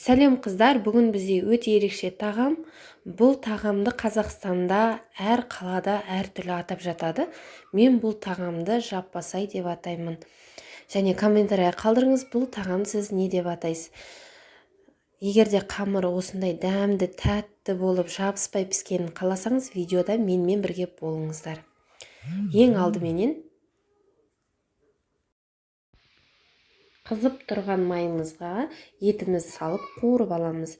Сәлем, қыздар! Бүгін бізде өте ерекше тағам. Бұл тағамды Қазақстанда әр қалада әртүрлі атап жатады. Мен бұл тағамды жаппасай деп атаймын. Және комментария қалдырыңыз, бұл тағамды сіз не деп атайсыз? Егер де қамыры осындай дәмді, тәтті болып жабыспай піскенін қаласаңыз, видеода менімен бірге болыңыздар. Ең алдыменен қызып тұрған майымызға етімізді салып қуырып аламыз.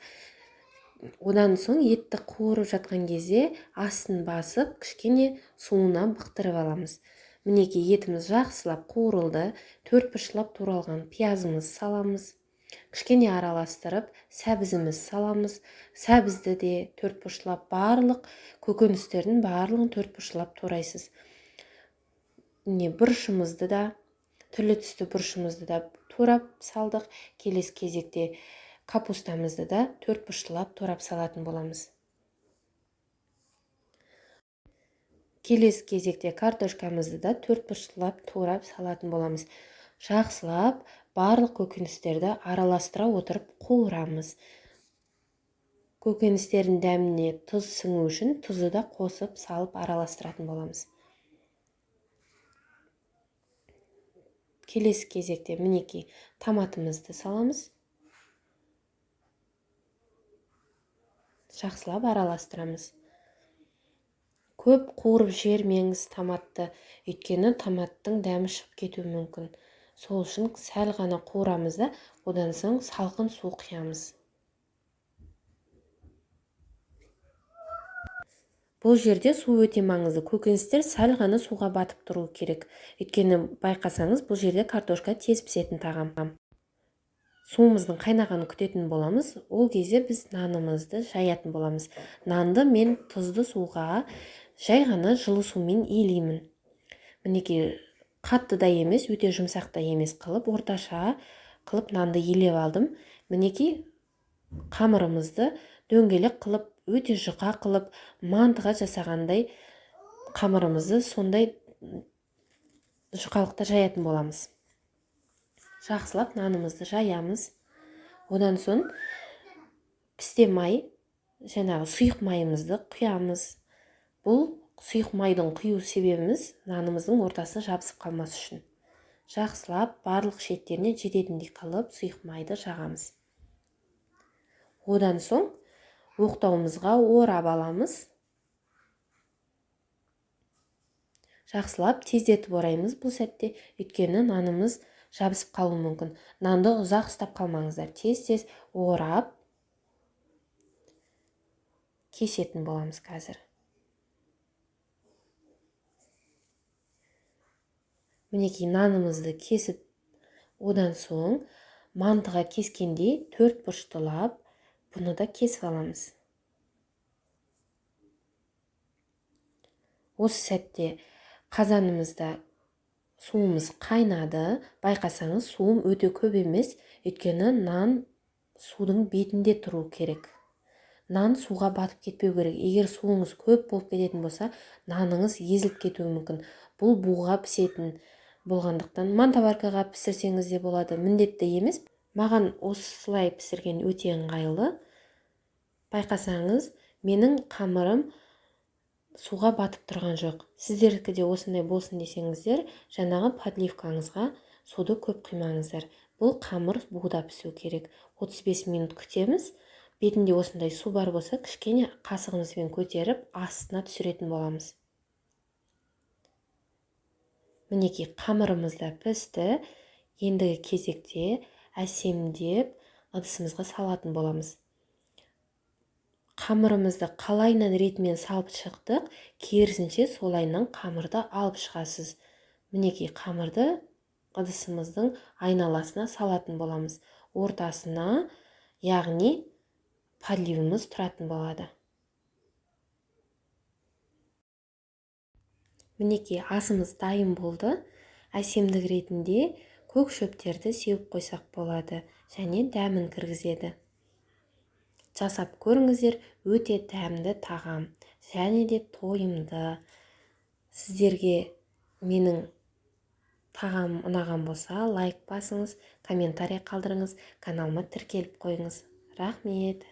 Одан соң етті қуырып жатқан кезде астын басып, кішкене суына бықтырып аламыз. Мінекей, етіміз жақсылап қуырылды. Төрт бұрышлап туралған пиязымызды саламыз. Кішкене араластырып, сәбізіміз саламыз. Сәбізді де төрт бұрышлап, барлық көкөністердің барлығын төрт бұрышлап турайсыз. Міне, бұрышымызды да, түрлі түсті бұрышымызды да турап салдық. Келесі кезекте капустамызды да төрт бұрышлап турап салатын боламыз. Келесі кезекте картошкамызды да төрт бұрышлап турап салатын боламыз. Жақсылап барлық көкөністерді араластыра отырып қуырамыз. Көкөністердің дәміне тұз сіңу үшін тұзды да қосып салып араластыратын боламыз. Келесі кезекте мінекей томатымызды саламыз. Жақсылап араластырамыз. Көп қуырып жібермеңіз томатты, өйткені томаттың дәмі шығып кетуі мүмкін. Сол үшін сәл ғана қуырамыз да, одан соң салқын су құямыз. Бұл жерде су өте маңызды. Көкөністер сәл ғана суға батып тұру керек. Өйткені байқасаңыз, бұл жерде картошка тез пісетін тағам. Суымыздың қайнағанын күтетін боламыз. Ол кезде біз нанымызды жаятын боламыз. Нанды мен тұзды суға жай ғана жылы сумен илеймін. Мінекей, қатты да емес, өте жұмсақ та емес қылып, орташа қылып нанды илеп алдым. Мінекей, қамырымызды дөңгелек қылып, өте жұқа қылып, мантыға жасағандай қамырымызды сондай жұқалықта жаятын боламыз. Жақсылап нанымызды жаямыз. Одан соң пісте май, жаңағы сұйық майымызды құямыз. Бұл сұйық майдың құю себебіміз нанымыздың ортасы жабысып қалмас үшін. Жақсылап барлық шеттеріне жететіндей қылып сұйық майды жағамыз. Одан соң оқтауымызға орап аламыз. Жақсылап тездетіп ораймыз бұл сәтте, өйткені нанымыз жабысып қалуы мүмкін. Нанды ұзақ ұстап қалмаңыздар, тез-тез орап кесетін боламыз қазір. Мінекей, нанымызды кесіп, одан соң мантыға кескендей төрт бұрыштылап бұны да кесіп аламыз. Осы сәтте қазанымызда суымыз қайнады. Байқасаңыз, суым өте көп емес, өйткені нан судың бетінде тұру керек. Нан суға батып кетпеу керек. Егер суыңыз көп болып кететін болса, наныңыз езіліп кетуі мүмкін. Бұл буға пісетін болғандықтан мантоваркаға пісірсеңіз де болады, міндетті емес. Маған осылай пісірген өте ыңғайлы. Байқасаңыз, менің қамырым суға батып тұрған жоқ. Сіздердікі де осындай болсын десеңіздер, жаңағы подливкаңызға суды көп құймаңыздар. Бұл қамыр буда пісу керек. 35 минут күтеміз. Бетінде осындай су бар болса, кішкене қасығымызбен көтеріп, астына түсіретін боламыз. Мінекей, қамырымыз да пісті. Ендігі кезекте әсемдеп ыдысымызға салатын боламыз. Қамырымызды қалайынан ретімен салып шықтық, керісінше солайынан қамырды алып шығасыз. Мінекей, қамырды ыдысымыздың айналасына салатын боламыз. Ортасына, яғни подливіміз тұратын болады. Мінекей, асымыз дайын болды. Әсемдік ретінде көк шөптерді сеуіп қойсақ болады және дәмін кіргізеді. Жасап көріңіздер, өте дәмді тағам және де тойымды. Сіздерге менің тағамым ұнаған болса, лайк басыңыз, комментарий қалдырыңыз, каналыма тіркеліп қойыңыз. Рахмет.